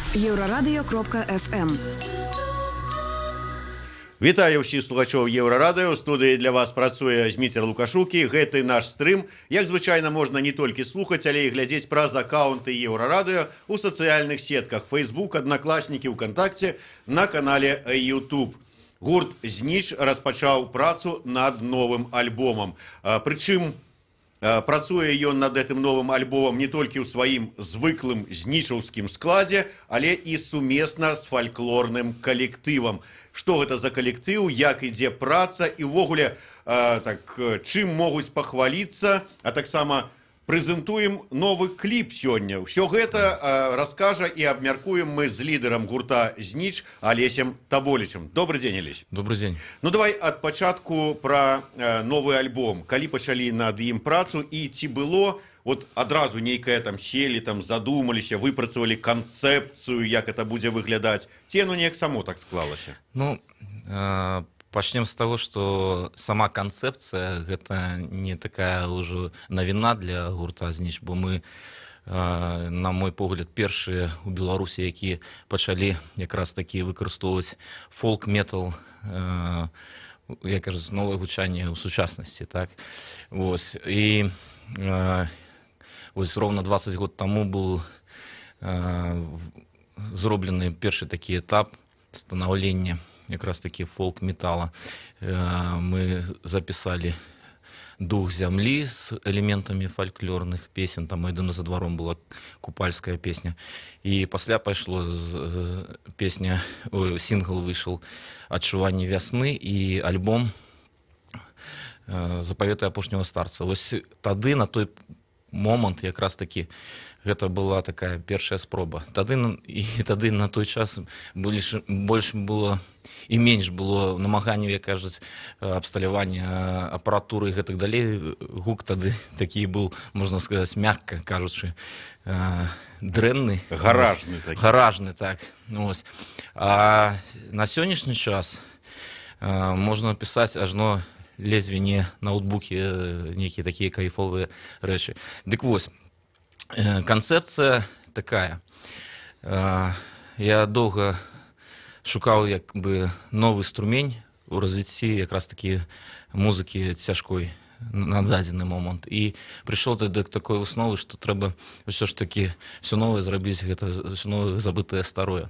Еўрарадыё.фм. Вітаю ўсіх слухачоў Еўрарадыё. У студыі для вас працуе Зміцер Лукашук, і гэты наш стрым, як звычайна, можна не толькі слухаць, але і глядзець праз аккаунты Еўрарадыё у сацыяльных сетках Facebook, Аднакласнікі, УКантакце, на канале YouTube. Гурт «Зніч» распачаў працу над новым альбомам. Прычым працуе ён над гэтым новым альбомам не толькі ў сваім звыклым знічаўскім складзе, але і сумесна з фальклорным калектывам. Што гэта за калектыў, як ідзе праца і ўвогуле так, чым могуць пахваліцца, а таксама прэзентуем новы кліп сёння. Ўсё гэта раскажа і абмяркуем мы з лідарам гурта «Зніч» Алесем Таболічем. Добры дзень, Алесь. Добры дзень. Ну давай ад пачатку пра новы альбом. Калі пачалі над ім працу і ці было вот адразу нейкае там селі, там задумаліся, выпрацавалі канцэпцыю, як это будзе выглядаць? Ці яно неяк само так склалася? Ну, пачнем з таго, што сама канцэпцыя — гэта не такая ўжо навіна для гурта «Зніч», бо мы, на мой погляд, першыя ў Беларусі, якія пачалі якраз такі выкарыстоўваць фолк-метал, як кажуць, новае гучанне ў сучаснасці, так? Вось. І вось роўна 20 год таму быў зроблены першы такі этап станаўлення якраз такі фолк-метала. Мы запісалі «Дух зямлі» з элементамі фальклорных песен, там «Майдана за двором» была купальская песня. І пасля пайшло песня, ой, сінгл выйшаў «Адчуванне вясны» і альбом «Запаветы апошняга старца». Вось тады, на той момант, якраз такі гэта была такая першая спроба. Тады і тады, на той час, больш было і менш было намаганняў, як кажуць, абсталявання апаратуры і гэтак далей. Гук тады такі быў, можна сказаць, мякка кажучы, дрэнны. Гаражны такі. Гаражны, так. Ось. А на сённяшні час можна пісаць ажно лезве не ноутбукі нейкія такія кайфовыя рэчы. Дык вось, канцэпцыя такая. Я доўга шукаў як бы новы струмень у развіцці якраз такі музыкі цяжкой на дадзены момант і прыйшоў да такой высновы, што трэба ўсё ж такі всё новае зрабіць — гэта всё новае забытае старое.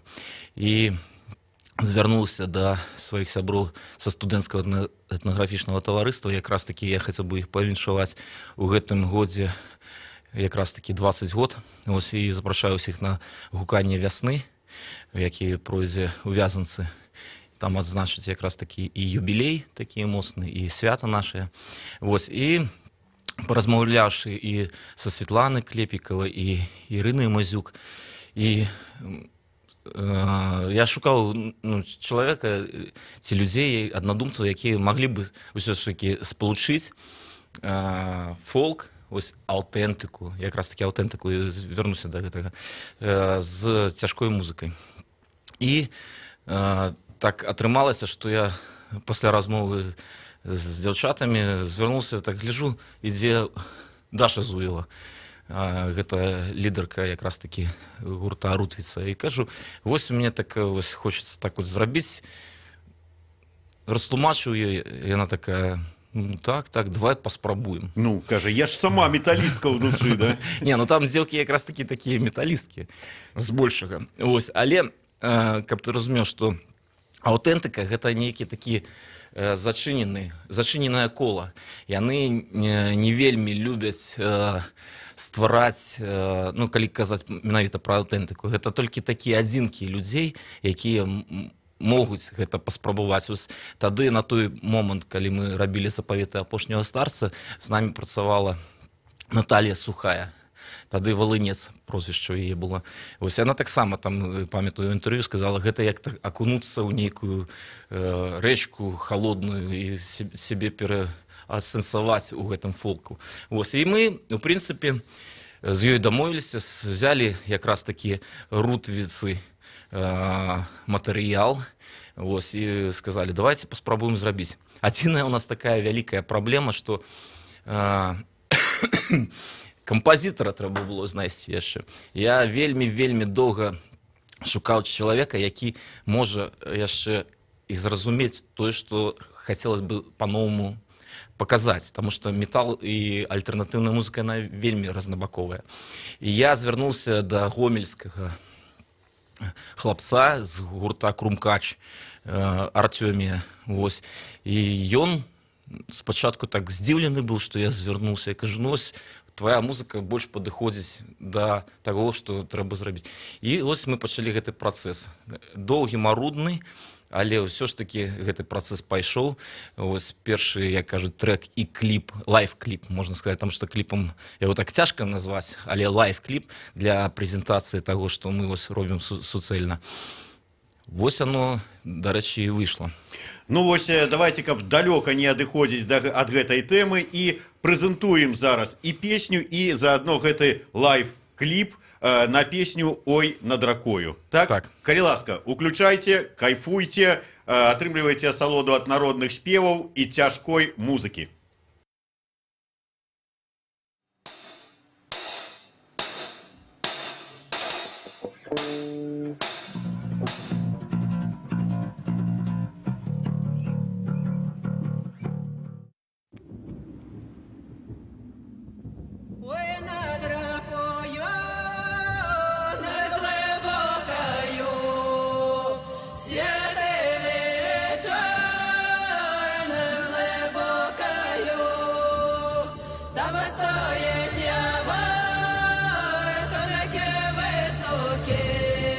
І звярнуўся да сваіх сяброў са студэнцкага этнаграфічнага таварыства. Якраз такі я хацеў бы іх павіншаваць: у гэтым годзе якраз такі 20 год. Ось, і запрашаю ўсіх на гуканне вясны, які пройдзе ў Вязанцы. Там адзначыць якраз такі і юбілей такі моцны, і свята нашае. Вось, і паразмаўляўшы і са Светланы Клепікавай, і Ірыны Мазюк, і я шукаў, ну, чалавека ці людзей, аднадумцаў, якія маглі бы ўсё ж такі спалучыць фолк, ось аўтэнтыку, якраз такі аўтэнтыку, вернуся да гэтага, з цяжкой музыкай. І так атрымалася, што я пасля размовы з дзяўчатамі звярнуўся, так гляжу, ідзе Даша Зуева, гэта лідарка якраз такі гурта «Рутвіца», і кажу: «Вось мне так вось хочется так вот зрабіць». Растлумачыў ёй, яна такая: «Ну, так, давай паспрабуем». Ну, кажа, я ж сама металістка ў душы, да? Не, ну там дзеўкі якраз такі такія металісткі збольшага. Ось, але каб ты разумеў, што аўтэнтыка — гэта нейкі такі зачыненае кола. Яны не вельмі любяць ствараць, ну, калі казаць менавіта пра аўтэнтыку, гэта толькі такія адзінкі людзей, якія могуць гэта паспрабаваць. Вось тады, на той момант, калі мы рабілі «Запаветы апошняга старца», з намі працавала Наталья Сухая, тады Валынец прозвішча ў яе было. Вось яна таксама там, памятаю, інтэрв'ю сказала: «Гэта як так акунуцца ў нейкую рэчку холодную і сябе пераасэнсаваць у гэтым фолку». Вось, і мы, у прынцыпе, з ёй дамовіліся, взяли якраз такі Рутвіцы матэрыял. Вось, і сказалі: «Давайте паспрабуем зрабіць». Адзіная у нас такая вялікая праблема, што кампазітара трэба было знайсці яшчэ. Я вельмі, вельмі доўга шукаў чалавека, які можа яшчэ і зразумець тое, што хацелось бы по-новаму паказаць, таму што метал і альтэрнатыўная музыка, яна вельмі разнабаковая. І я звярнуўся да гомельскага хлапца з гурта «Крумкач», Артёмія. Вось. І ён спачатку так здзіўлены быў, што я звярнуўся. Я кажу, ну ось твоя музыка больш падыходзіць да таго, што трэба зрабіць. І ось мы пачалі гэты працэс. Доўгі, марудны, але ўсё ж такі гэты працэс пайшоў. Ось першы, як кажуць, трэк і кліп, лайв-кліп, можна сказаць, там што кліпам яго так цяжка назваць, але лайв-кліп для прэзентацыі таго, што мы вось робім суцэльна. Вось оно, дарэчы, і выйшла. Ну вось, давайте, каб далёка не адыходзіць ад гэтай тэмы, і прэзентуем зараз і песню, і заадно гэты лайв-кліп на песню «Ой над ракою». Так? Так. Калі ласка, уключайце, кайфуйце, атрымлівайце асалоду ад народных спеваў і цяжкой музыкі. Ой, над ракою, над глыбокаю, святы вечар, над глыбокаю, там стоїть явор, тонкий високий.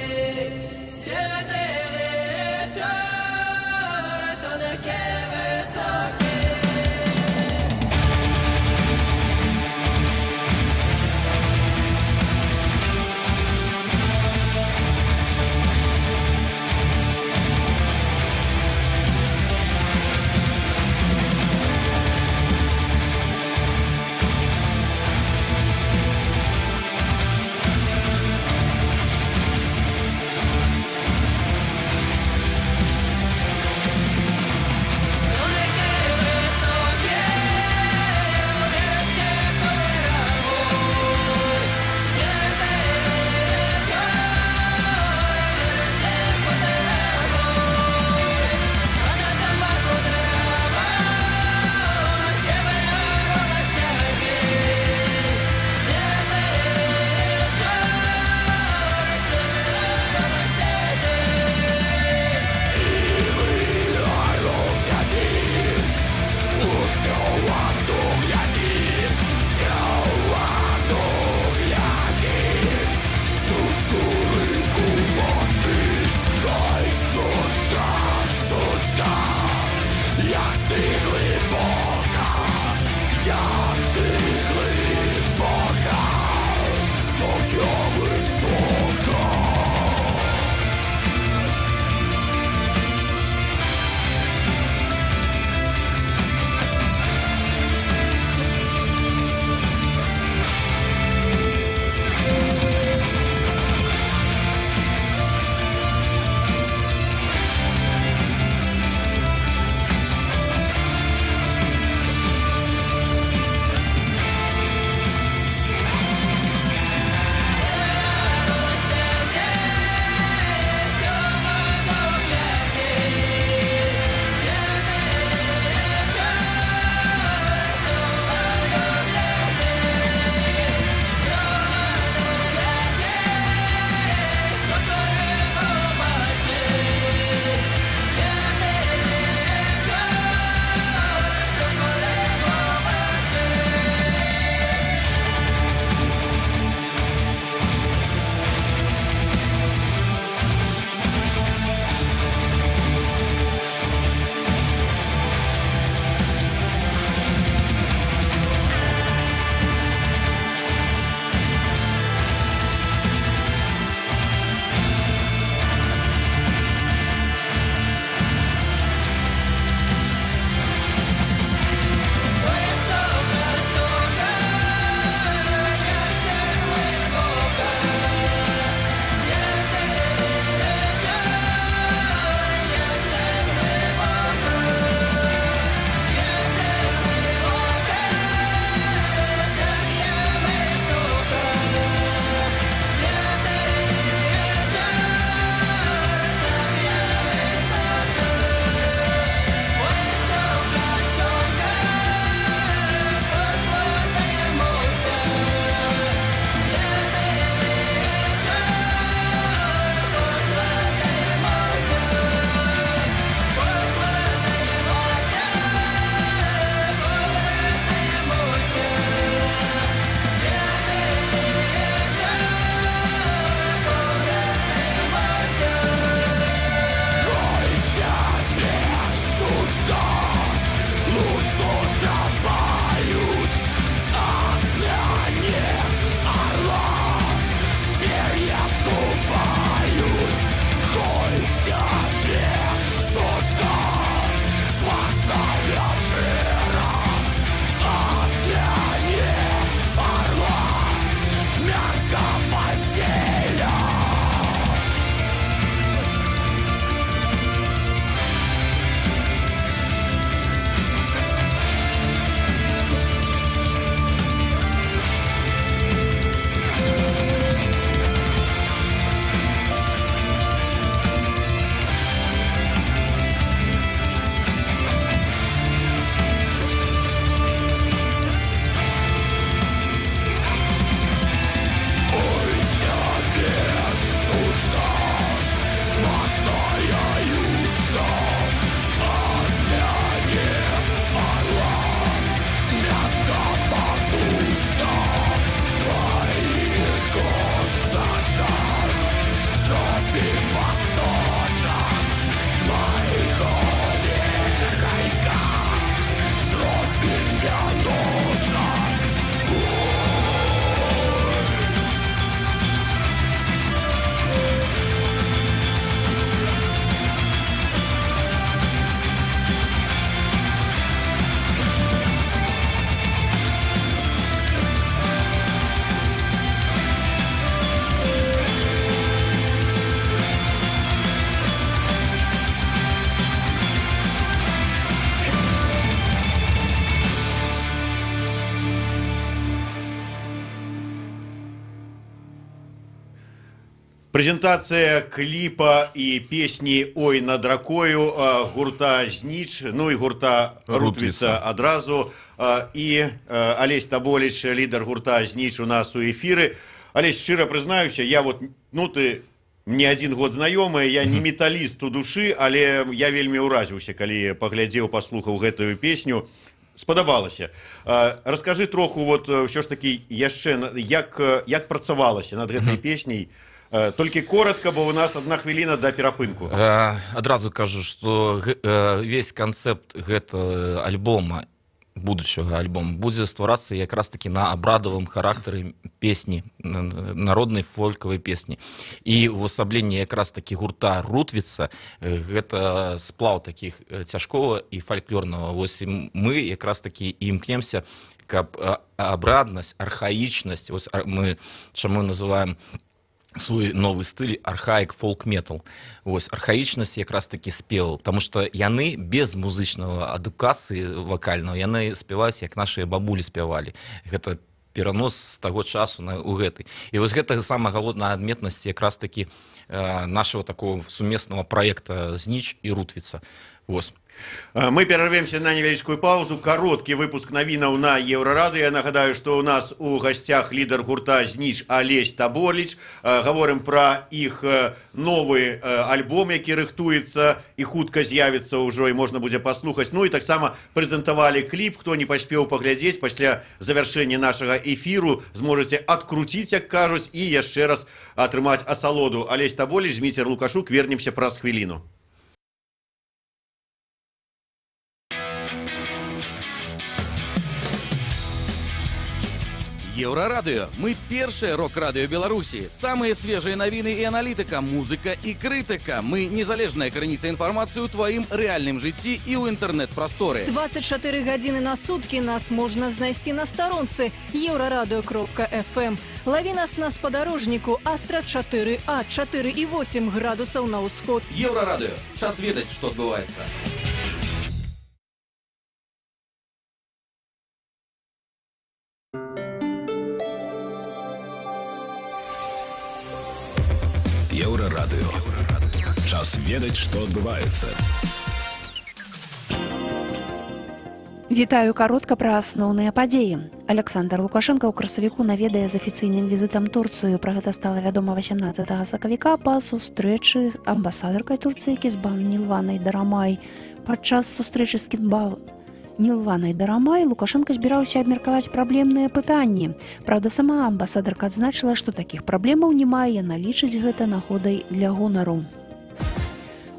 Прэзентацыя кліпа і песні «Ой над ракою» гурта «Зніч», ну і гурта «Рутвіца» адразу. І Алесь Таболіч, лідар гурта «Зніч» у нас у эфіры. Алесь, шчыра прызнаюся, я вот, ну ты не один год знаёмы, я не металіст у душы, але я вельмі ўразіўся, калі паглядзеў, паслухаў гэтую песню. Спадабалася. Раскажы троху вот ўсё ж такі яшчэ, як працавалася над гэтай песняй. Толькі коротко, бо у нас одна хвіліна да перапынку. Адразу кажу, што весь канцэпт гэтага альбома, будучага альбома, будзе стварацца якраз такі на абрадавым характары песні, народнай фолькавай песні. І ўвасабленне якраз такі гурта «Рутвіца» гэта сплаў такіх цяжкога і фальклорнага. Вось мы якраз такі і імкнемся, каб абраднасць, архаічнасць, вось мы чаму называем свой новы стыль архаік фолк-метал. Вось архаічнасць якраз такі спеваў, потому что яны без музычнага адукацыі вакальнага, яны спяваюць, як нашыя бабулі спявалі. Гэта перанос з таго часу на у гэты. І вось гэта самая галоўная адметнасць якраз такі нашего такого сумеснага праекта «Зніч» і «Рутвіца». Вось. Мы перарвемся на невялічкую паузу. Кароткі выпуск навінаў на Еўрарадыё. Я нагадаю, што ў нас у гасцях лідар гурта «Зніч» Алесь Таболіч. Гаворым пра іх новы альбом, які рыхтуецца і хутка з'явіцца ўжо, і можна будзе паслухаць. Ну і таксама прэзентавалі кліп. Хто не паспеў паглядзець, пасля завяршэння нашага эфіру зможаце адкруціць, як кажуць, і яшчэ раз атрымаць асалоду. Алесь Таболіч, Зміцер Лукашук. Вернемся праз хвіліну. Еўрарадыё. Мы першае рок-радыё Беларусі. Самыя свежыя навіны і аналітыка, музыка і крытыка. Мы незалежная крыніца інфармацыі ў тваім рэальным жыцці і ў інтэрнэт-прасторы. 24 гадзіны на суткі нас можна знайсці на старонцы еўрарадыё.фм. Лаві нас на спадарожніку Астра 4А, 4,8 градусаў на ўсход. Еўрарадыё. Час ведаць, што адбываецца. Еўрарадыё. Час ведаць, што адбываецца. Вітаю, каротка пра асноўныя падзеі. Аляксандр Лукашэнка ў красавіку наведае з афіцыйным візітам Турцыю. Пра гэта стала вядома 18 сакавіка па сустрэчы з амбасадаркай Турцыі Кізбан Нілванай Дарамай. Падчас сустрэчы з Кізбан Нілванай Дарамай Лукашэнка збіраўся абмеркаваць праблемныя пытанні. Праўда, сама амбасадарка адзначыла, што такіх праблемаў няма, і яна лічыць гэта нагодай для гонару.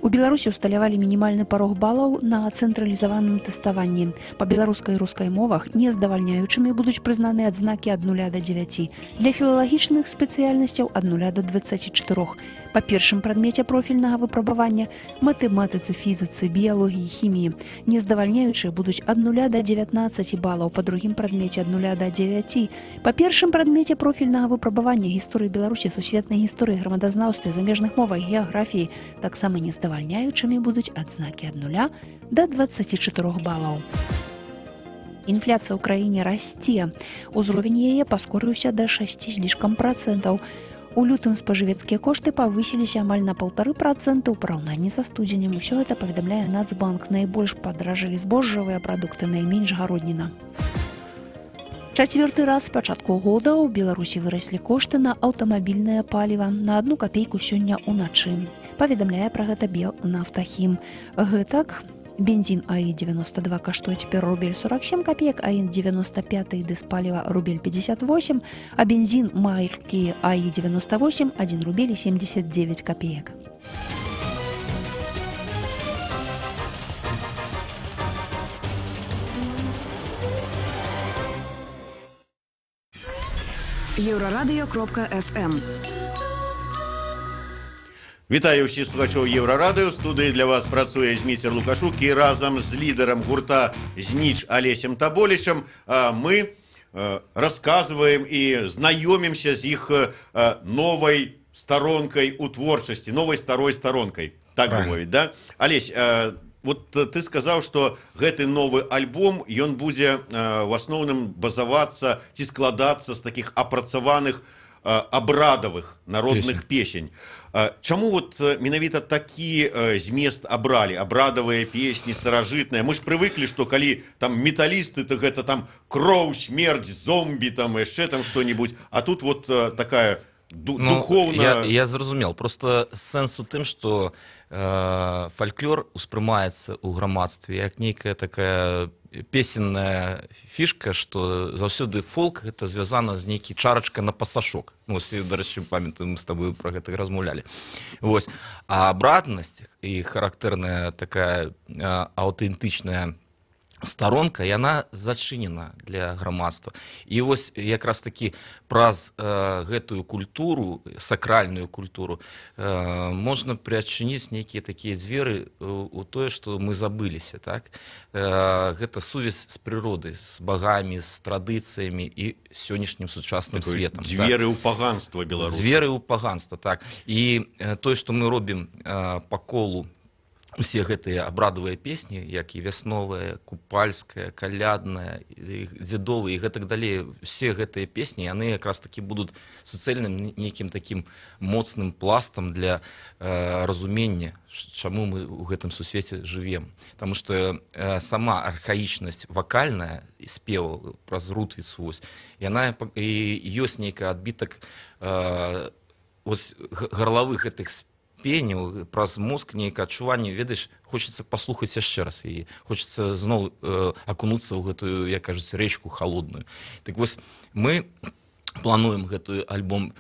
У Беларусі ўсталявалі мінімальны парог балаў на цэнтралізаваным тэставанні. Па беларускай і рускай мовах нездавальняючымі будуць прызнаны адзнакі ад 0 до 9. Для філалагічных спецыяльнасцяў ад 0 до 24. Па першым прадмеце профільнага выпрабавання матэматыцы, фізіцы, біялогіі, хіміі нездавальняючыя будуць ад 0 до 19 балаў, па другім прадмеце ад 0 до 9. Па першым прадмеце профільнага выпрабавання гісторыі Беларусі, сусветнай гісторыі, грамадазнаўстве, замежных мовах, геаграфіі таксама нездавальняючымі будуць адзнакі ад 0 до 24 балаў. Інфляцыя ў краіне расце. Узровень яе паскорыўся да 6 з лішкам працэнтаў. У лютым спажывецкія кошты павысіліся амаль на 1,5% ў параўнанні са студзенем. Усё гэта паведамляе Нацбанк. Найбольш падражылі збожжавыя прадукты, найменш гародніна. Чацвёрты раз з пачатку года ў Беларусі выраслі кошты на аўтамабільнае паліва на 1 капейку сёння ўначы. Паведамляе пра гэта Белнафтахім. Гэтак, бензин АИ-92 каштуе цяпер рубель 47 копеек, АИ-95 дызпаліва рубель 58, а бензин маркі АИ-98 1 рубель 79 копеек. Еўрарадыё.фм. Вітаю ўсіх слухачоў Еўрарадыё. У студыі для вас працуе Зміцер Лукашук, і разам з лідарам гурта «Зніч» Алесем Таболічам мы расказваем і знаёмімся з іх новай старонкай у творчасці, новай старой старонкай, так бы мовіць, да? Алесь, вот ты сказаў, што гэты новы альбом, ён будзе в асноўным базавацца ці складацца з такіх апрацаваных абрадавых народных песень. Чаму вот менавіта такі змест абралі, абрадавыя песні, старажытныя? Мы ж прывыклі, што калі там металісты, то гэта там кроў, смерць, зомбі, там яшчэ там что-нибудь, а тут вот такая духоўна. Я зразумел. Просто сэнс у тым, что фальклор успрымаецца ў грамадстве як нейкая такая песенная фішка, что заўсёды фолк гэта звязана з нейкі чарачка на пасашок. Ну, ось, дарэчы, памятаю, мы с тобой про гэта размаўлялі. Вось. А абраднасць і характэрная такая аўтэнтычная старонка, яна зачынена для грамадства. І вось якраз такі праз гэтую культуру, сакральную культуру, можна прыадчыніць нейкія такія дзверы у тое, што мы забыліся, так? Гэта сувязь з прыродай, з багамі, з традыцыямі і сённяшнім сучасным Такой светам. Так. Дзверы ў паганства беларускае. Дзверы ў паганства, так. І тое, што мы робім па колу усе гэтыя абрадавыя песні, як і вясновая, купальская, калядная, дзедовыя і гэтак далей, усе гэтыя песні, яны якраз такі будуць суцэльным нейкім такім моцным пластам для разумення, чаму мы ў гэтым сусвеце жывем. Таму што сама архаічнасць вакальная спеваў праз Рутвіцу, вось, яна і ёсць нейкі адбітак ось гарлавых гэтых пеняў праз мозг, нейкае адчуванне, ведаеш, хочацца паслухаць яшчэ раз і хочацца зноў акунуцца ў гэтую, як кажуць, рэчку холодную. Так вось, мы плануем гэтую альбом,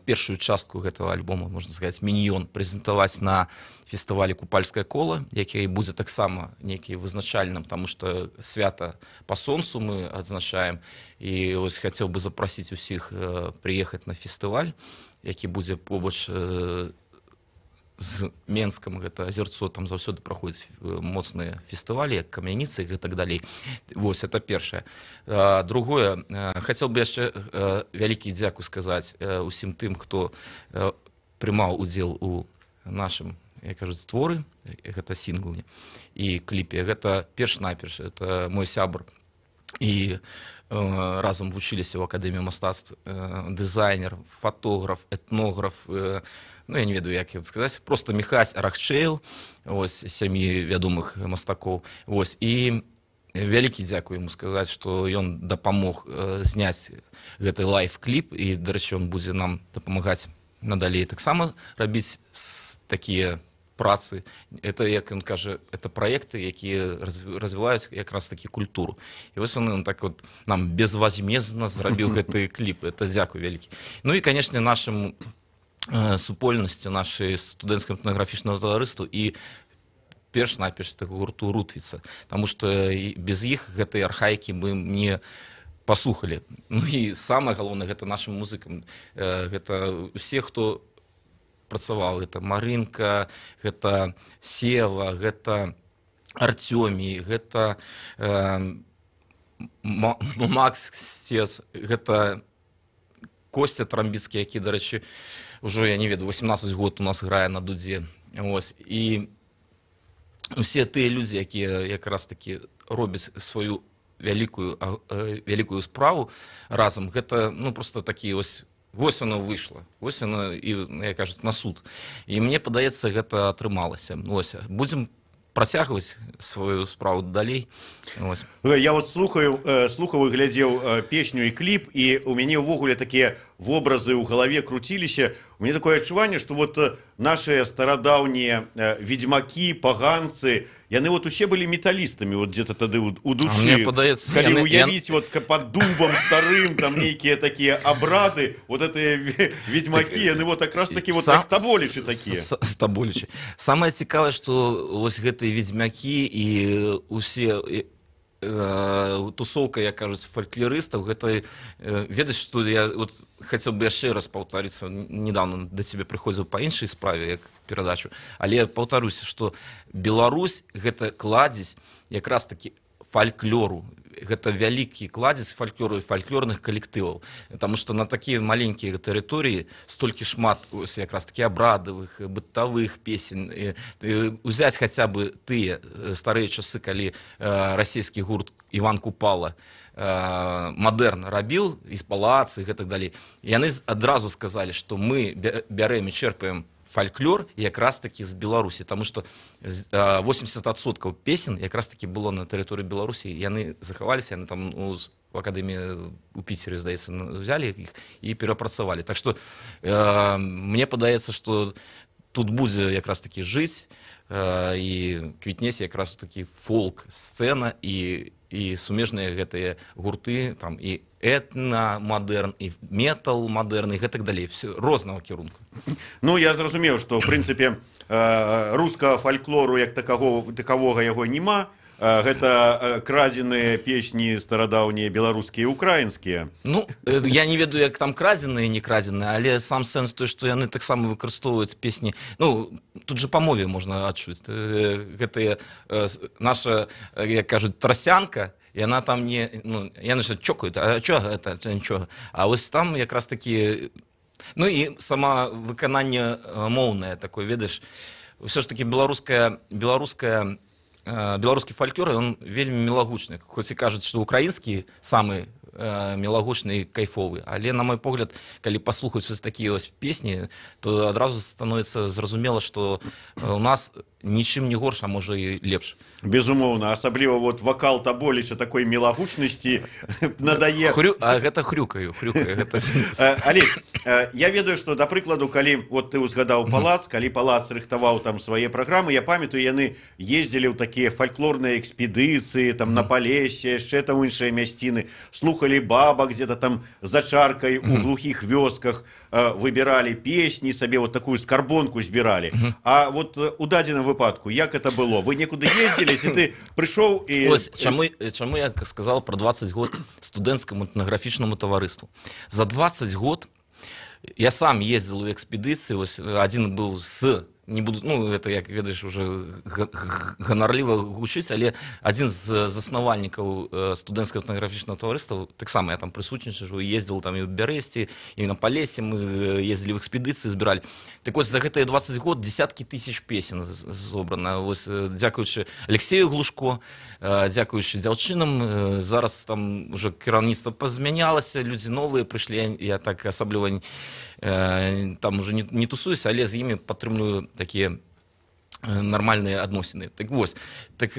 першую частку гэтага альбома, можна сказаць, міньён, прэзентаваць на фестывалі «Купальскае кола», які будзе таксама нейкі вызначальным, таму што свята па сонцу мы адзначаем. І вось хацеў бы запрасіць усіх прыехаць на фестываль, які будзе побач з Менскам, гэта Азерцо, там заўсёды праходзяць моцныя фестывалі, як Камяніцы і гэтак далей. Вось, это першае. Другое, хацеў бы яшчэ вялікі дзякуй сказаць усім тым, хто прымаў удзел у нашым, як кажуць, творы, гэта сінгле і кліпе. Гэта перш-наперш, это мой сябр і разам вучыліся ў акадэміі мастацтв, дызайнер, фатограф, этнограф, ну, я не ведаю, як это сказаць, просто Міхась Арахчэеў, ось, сям'і вядомых мастакоў. Ось, і вялікі дзякуй яму сказаць, што ён дапамог зняць гэты лайв-кліп, і, дарэчы, ён будзе нам дапамагаць надалей таксама рабіць такія працы. Это, як ён кажа, это праекты, якія развіваюць якраз такі культуру. І вось он так вот нам безвозмездно зрабіў гэты кліп. Это дзякуй вялікі. Ну і, конечно, нашым супольнасці, нашай студэнцкаму этнаграфічнаму таварыству і перш-наперш гурту «Рутвіца», таму што без іх гэтай архаікі мы не паслухалі. Ну і самае галоўнае, гэта нашым музыкам. Гэта усе, хто працаваў, гэта Марынка, гэта Сева, гэта Арцёмій, гэта Макс Сцец, гэта Костя Трамбіцкі, які, дарэчы, ўжо, я не ведаю, 18 год у нас грае на дудзе. Ось. І усе тыя людзі, якія якраз такі робяць сваю вялікую справу разам, гэта, ну, просто такі ось, вось оно выйшла, вось оно і, як кажуць, на суд. І мне падаецца, гэта атрымалася. Ось, будзем працягваць сваю справу далей. Ось. Я вот слухаю, слухаў і глядзеў песню і кліп, і у мяне ўвогуле такія вобразы ў галаве круціліся. У мяне такое адчуванне, што вот нашыя старадаўнія ведзьмакі, паганцы, яны вот усе былі металістамі вот где-то тады у душы. Мне падаецца, калі яны уявіць вот пад дубам старым там нейкія такія абрады, вот гэтыя ведзьмакі, яны вот как раз таки вот як таболічы такія. Стаболічы. Самае цікавае, што вось гэтыя ведзьмакі і усе тусоўка, як кажуць, фальклорыстаў, гэта ведаеш, што я вот хацеў бы яшчэ раз паўтарыцца, недавно да цябе прыходзіў па іншай справе, як перадачу, але паўтаруся, што Беларусь гэта кладзезь якраз такі фальклору, гэта вялікі кладзез фальклору і фальклорных калектываў, потому что на такія маленькія тэрыторыі столькі шмат ось якраз такі абрадавых, бытавых песен. Узяць хаця бы тыя старыя часы, калі расійскі гурт Іван Купала мадэрн рабіў з палацы і гэтак далей, яны адразу сказалі, што мы бярэм і чэрпаем фальклор якраз таки з Беларусі, тому что 80% песен якраз таки было на тэрыторыі Беларусі, яны захаваліся, яны там, ну, в акадэміі у Піцеры, здаецца, взяли іх і перапрацавалі. Так что мне падаецца, что тут будзе якраз таки жыць і квітнець якраз такі фолк сцэна і сумежныя гэтыя гурты там, і этна мадэрн, і метал мадэрн, і гэтак далей, все рознага кірунку. Ну, я зразумеў, што в прынцыпе рускага фальклору як такавога яго няма. Гэта крадзеныя песні старадаўнія, беларускія і украінскія. Ну, я не ведаю, як там крадзеныя, не крадзеныя, але сам сэнс той, што яны таксама выкарыстоўваюць песні. Ну, тут же па мове можна адчуць. Гэтыя наша, як кажуць, трасянка, яна там не, ну, яны ж чокаюць, а чо гэта, нічога. А вось там якраз такі, ну і сама выкананне моўнае такое, ведаеш, ўсё ж таки беларускі фальклор, он вельмі мілагучны, хоць і кажуць, што украінскі самы мілагучны і кайфовы, але, на мой погляд, калі паслухаць вось такія вось песні, то адразу становіцца зразумела, што у нас нічым не горш, а можа, і лепш. Безумоўна, асабліва вот вакал Таболіча такой мілагучнасці надае. А гэта хрюкаю, хрюкаю гэта. Алесь, я ведаю, што, да прыкладу, калі вот ты ўзгадаў палац, калі палац рыхтаваў там свае праграмы, я памятаю, яны ездзілі ў такія фальклорныя экспедыцыі там на Палесе, яшчэ там іншыя мясціны, слухали бабак где-то там за чаркай у глухіх вёсках, выбіралі песні сабе, вот такую скарбонку збіралі. А вот у дадзеным выпадку як это было? Вы некуды ездзілі ці ты прыйшоў і Ось чаму я сказал про 20 год студэнцкаму этнаграфічнаму таварыству. За 20 год я сам ездил у экспедыцыі, вось один был с, не буду, ну, это, як ведаеш, уже ганарліва гучыць, але адзін з заснавальнікаў студэнцкага этнаграфічнага таварыства, таксама я там прысутнічаю, ездзіл там і ў Бярэсці, і на Палесе мы ездзілі в экспедыцыі, збіралі. Так вось, за гэтыя 20 год десяткі тысяч песен зобрана. Вось, дзякуючы Алексею Глушко, дзякуючы дзяўчынам, зараз там уже кіраўніцтва пазмянялася, людзі новыя прыйшлі, я так асабліва там уже не тусуюсь, але з імі падтрымліваю такія нармальныя адносіны. Так вось, так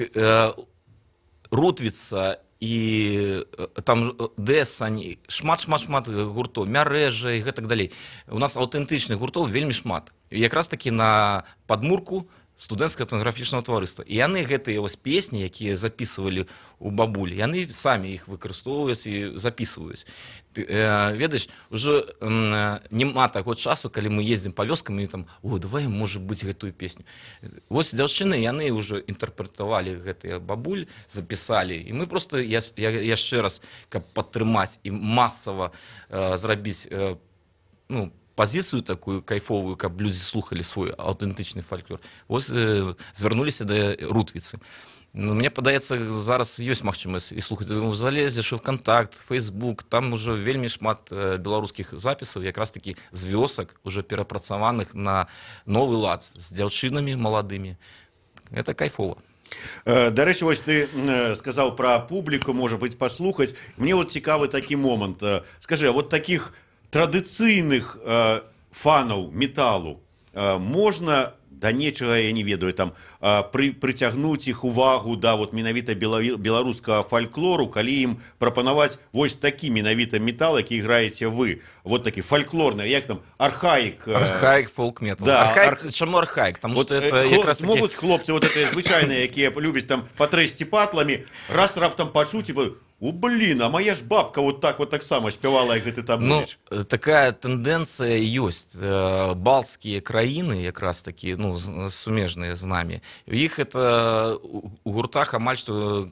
Рутвіца і там Дэсань, шмат, шмат, шмат гуртоў, Мярэжа і гэтак далей. У нас аўтэнтычных гуртоў вельмі шмат. І якраз такі на падмурку студэнцкага этнаграфічнага таварыства. І яны гэтыя вось песні, якія записывалі у бабулі, яны самі іх выкарыстоўваюць і записываюць. Ты ведаеш, уже няма таго часу, калі мы ездзім па вёскам і там: «О, давай, можа быць, гэтую песню». Вось дзяўчыны, яны ўжо інтэрпрэтавалі гэтыя бабуль, запісалі. І мы просто, я яшчэ раз, каб падтрымаць і масава зрабіць ну, пазіцыю такую кайфовую, каб людзі слухалі свой аўтэнтычны фальклор, вось звярнуліся да Рутвіцы. Ну, мне падаецца, зараз ёсць магчымасць і слухаць. Ну, залезеш у ВКонтакт, Facebook, там уже вельмі шмат беларускіх запісаў, якраз такі з вёсак, уже перапрацаваных на новы лад з дзяўчынамі маладымі. Это кайфова. Дарэчы, вось ты сказаў пра публіку, можа быць, паслухаць. Мне вот цікавы такі момант. Скажы, а вот такіх традыцыйных фанаў металу можна да нечага, я не ведаю, там прыцягнуць іх увагу да вот менавіта беларускага фальклору, калі ім прапанаваць вось такі менавіта метал, які граеце вы, вот такі фальклорны, як там, архаік? Архаік фолк метал. Да, архаік, чаму архаік? Таму Вот, что это якраз таки могуць хлопцы вот это звычайныя, якія любяць там патрэсці патламі, раз раптам пачуць, типа: «О, блин, а моя ж бабка вот так вот таксама спявала, як гэты там». Ну, такая тэндэнцыя ёсць. Балцкія краіны, якраз такі, ну, сумежныя з намі, у іх это у гуртах амаль што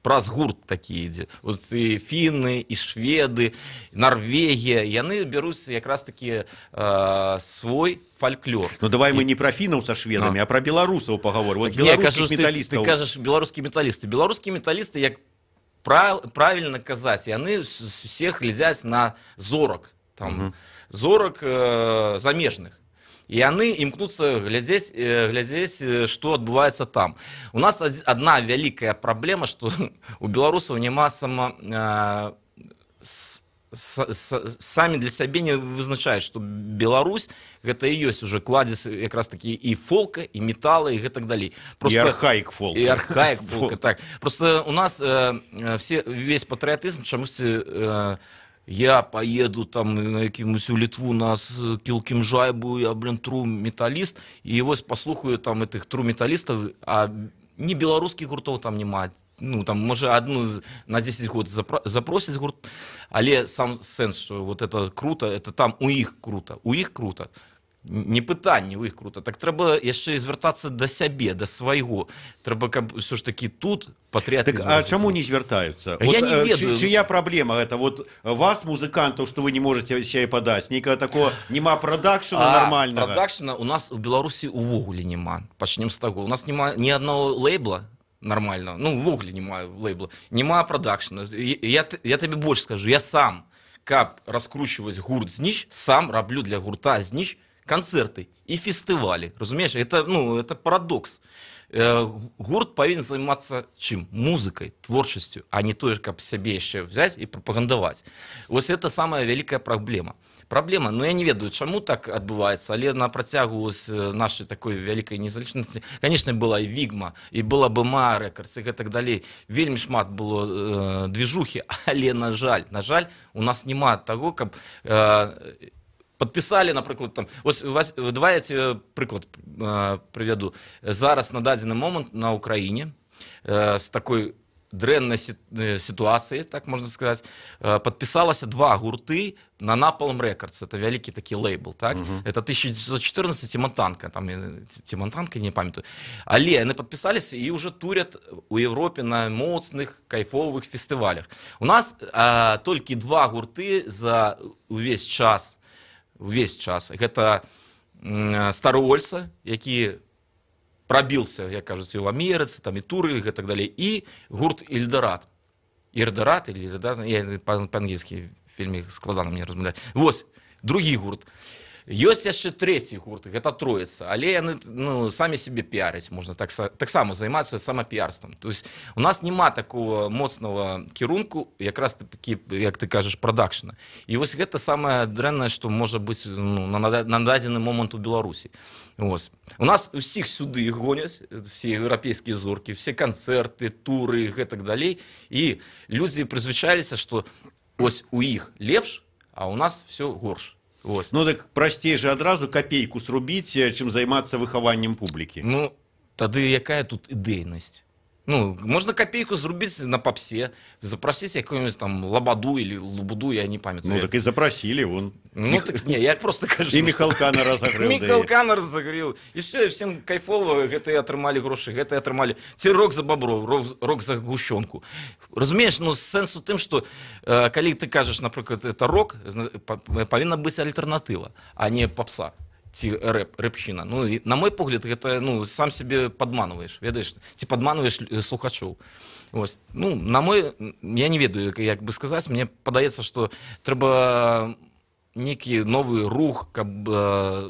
праз гурт такі ідзе. Вот і фіны, і шведы, Нарвегія, яны бяруць якраз такі свой фальклор. Ну, давай мы не пра фінаў са шведамі, а пра беларусаў пагаворым. Вот Так не, я беларускіх кажу, ты металістаў. кажаш, беларускія металісты. Беларускія металісты, як правильно казаць, яны з всех глядзяць на зорак там, зорак замежных. І яны імкнуцца глядзець, што адбываецца там. У нас адна вялікая праблема, што у беларусаў няма самі для сябе не вызначаюць, што Беларусь гэта і ёсць уже кладзец якраз такі і фолка, і метала, і гэтак далей. І архаік фолка. І архаік фолка, так. Просто у нас весь патрыятызм чамусьці я поеду там на якімусь у Літву на Kill Kim Жайбу, я, блин, тру металіст, і вось паслухаю там этих тру металістаў, а ні беларускіх гуртоў там няма. Ну, там, можа, одну на 10 год запросіць гурт, але сам сэнс, что вот это круто, это там у іх круто, у іх круто. Не пытанне, у іх круто. Так трэба яшчэ і звяртацца да сябе, да свайго. Трэба, каб ўсё ж такі тут патрыятызм Так, а развіўся. чаму не звяртаюцца? Я Вот, не ведаю. Чыя праблема гэта? Вот вас, музыкантаў, што вы не можете сябе падаць? Нейкага такого няма прадакшена нармальнага? Прадакшена у нас у Беларусі увогуле няма. Пачнем з таго. У нас няма ні аднаго лейбла нормального. Ну, увогуле няма лейбла. Няма прадакшена. Я табе больш скажу. Я сам, каб раскручваць гурт «Зніч», сам раблю для гурта «Зніч» канцэрты і фестывалі. Разумееш? Это, ну, это парадокс. Гурт павінен займацца чым? Музыкай, творчасцю, а не тое, каб сябе яшчэ взять і прапагандаваць. Вось это самая вялікая праблема. Праблема, ну, я не ведаю, чаму так адбываецца, але на працягу вось нашай такой вялікай незалежнасці, конечно, была і Вігма, і была БМА Рекордс і гэтак далей. Вельмі шмат было движухи, але, на жаль, у нас няма таго, каб подписали, напрыклад, там, ось, Вась, давай я тебе прыклад прывяду. Зараз на дадзены момант на Украіне з такой дрэннай сітуацыі, так можна сказаць, падпісалася два гурты на Napalm Records. Это вялікі такі лейбл, так? Это 1914 і Монтанка, там, ці Монтанка, не памятаю. Але яны падпісаліся і ўжо турят у Европе на моцных кайфовых фестывалях. У нас толькі два гурты за увесь час. Гэта Стары Ольса, які прабіўся, як кажуць, і ў Амерыцы, там і туры і гэтак далей, і гурт Ільдарат. Ірдарат или Ільдарат, я па-ангельскі вельмі складана мне размаўляць. Вось, другі гурт. Ёсць яшчэ трэці гурт, гэта Троіца, але яны, ну, самі сябе піарыць, можна так, таксама займацца самапіарствам. То есть у нас няма такого моцнага кірунку, якраз такі, як ты кажаш, прадакшна. І вось гэта самае дрэннае, што можа быць, ну, на дадзены момант у Беларусі. Вось. У нас усіх сюды гоняць, все еўрапейскія зоркі, все канцэрты, туры і гэтак далей. І людзі прызвычаліся, што ось у іх лепш, а у нас все горш. Вось. Ну так прасцей же адразу копейку срубіць, чым займацца выхаваннем публікі. Ну, тады якая тут ідэйнасць? Ну, можна копейку зрубіць на попсе, запросіць якую-нибудь там Лабаду или Лубуду, я не памятаю. Ну так і запрасілі вон. Ну, так, не, я просто кажу. І Михалка на разогрев дае. Михалка на разогрев. І все, і всем кайфово, гэта і атрымалі грошы, гэта і атрымалі. Ці рок за бобров, рок за гущонку. Разумееш, ну, сэнс у тым, што калі ты кажаш, напрыклад, это рок, павінна быць альтэрнатыва, а не попса ці рэп, рэпчына. Ну, і, на мой погляд, гэта, ну, сам себе падманваеш, ведаеш, ці падманваеш слухачоў. Ось. Ну, на мой, я не ведаю, як бы сказаць, мне падаецца, што трэба некі новы рух, каб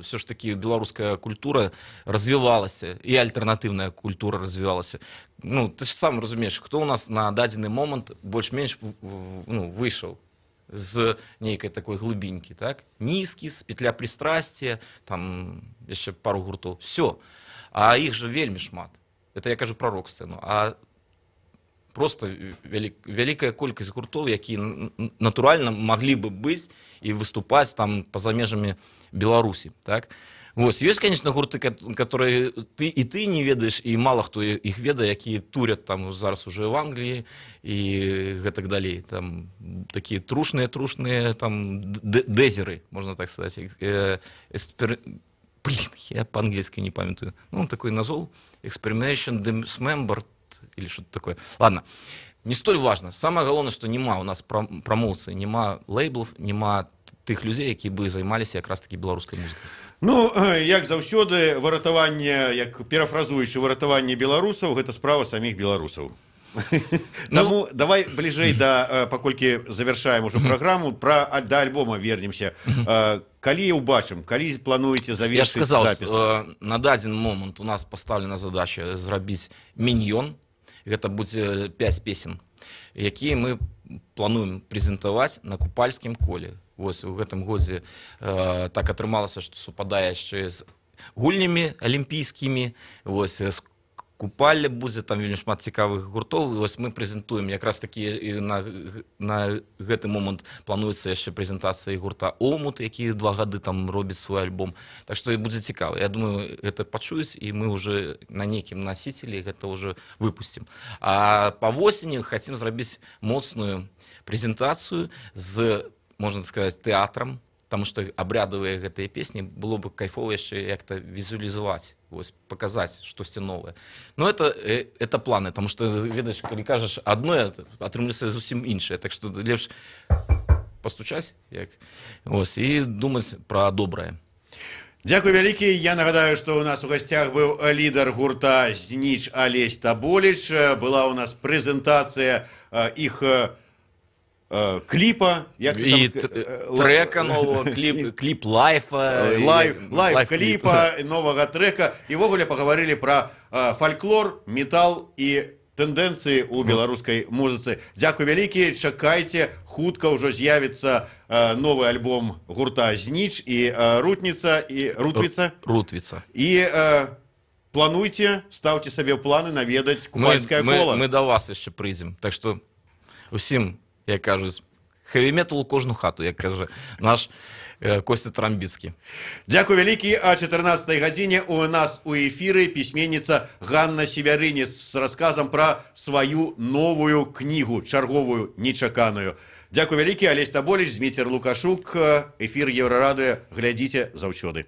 все ж таки беларуская культура развівалася і альтэрнатыўная культура развівалася. Ну, ты ж сам разумееш, хто у нас на дадзены момант больш-менш ну, выйшаў з нейкай такой глыбінькі, так? Нізкіс, Петля пристрастия, там яшчэ пару гуртоў. Все. А іх жа вельмі шмат. Это я кажу про рок-сцэну. А просто вялікая колькасць гуртоў, якія натуральна маглі бы быць і выступаць там па-за межамі Беларусі, так? Вось, ёсць, конечно, гурты, которые ты і ты не ведаеш, і мала хто іх ведае, якія турят там зараз уже в Англіі і гэтак далей. Там такія трушныя там дэзеры, можна так сказать. Блин, я по-английски не памятаю. Ну, он такой назов, Experimentation Dismembered или что-то такое. Ладно, не столь важно. Самое главное, что нема у нас промоции, нема лейблов, нема тых людзей, які бы займаліся якраз таки беларускай музыкай. Ну, як заўсёды, выратаванне, як перафразуючы, выратаванне беларусаў — гэта справа саміх беларусаў. Таму давай бліжэй да, паколькі завяршаем ужо праграму, пра да альбома вернемся. Калі ўбачым, калі плануеце Я ж завершыць сказал, запіс? На дадзены момант у нас пастаўлена задача зрабіць міньён. Гэта будзе 5 песен, якія мы плануем прэзентаваць на Купальскім коле. Вось у гэтым годзе так атрымалася, што супадае яшчэ з гульнямі алімпійскімі. Вось, з Купалля будзе, там вельмі шмат цікавых гуртоў. І вось мы прэзентуем якраз такі і на гэты момант плануецца яшчэ прэзентацыя гурта «Омут», які 2 гады там робіць свой альбом. Так што і будзе цікава. Я думаю, гэта пачуюць, і мы уже на нейкім носителе гэта уже выпусцім. А па восені хацім зрабіць моцную прэзентацыю з, можна сказаць, тэатрам, потому что абрядавыя гэтыя песні было бы кайфова яшчэ як-то візуалізаваць, вось, паказаць штосьці новае. Но это планы, потому что, ведаеш, калі кажаш адно, атрымліваецца зусім іншае. Так что лепш пастучаць, як, ось, і думаць пра добрае. Дзякуй вялікі. Я нагадаю, што ў нас у гасцях быў лідар гурта «Зніч» Алесь Таболіч. Была у нас прэзентацыя іх кліпа, як ты там і трека нового, кліп лайфа, лайв кліпа, новага трека, і ўвогуле пагаварылі пра фальклор, метал і тэндэнцыі ў беларускай музыцы. Дзякуй вялікі, чакайце, хутка ўжо з'явіцца новы альбом гурта «Зніч» і «Рутніца» і «Рутвіца». «Рутвіца». І плануйце, стаўце сабе ў планы наведаць Купальскае кола. Мы да вас яшчэ прыйдзем. Так што усім, як кажуць, хэві-метал у кожну хату, як кажа наш Костя Трамбіцкі. Дзякуй вялікі. А 14 гадзіне у нас у эфіры пісьменніца Ганна Севярынец з расказам пра сваю новую кнігу, чарговую, нечаканую. Дзякуй вялікі. Алесь Таболіч, Зміцер Лукашук, эфір Еўрарадыё. Глядзіце заўсёды.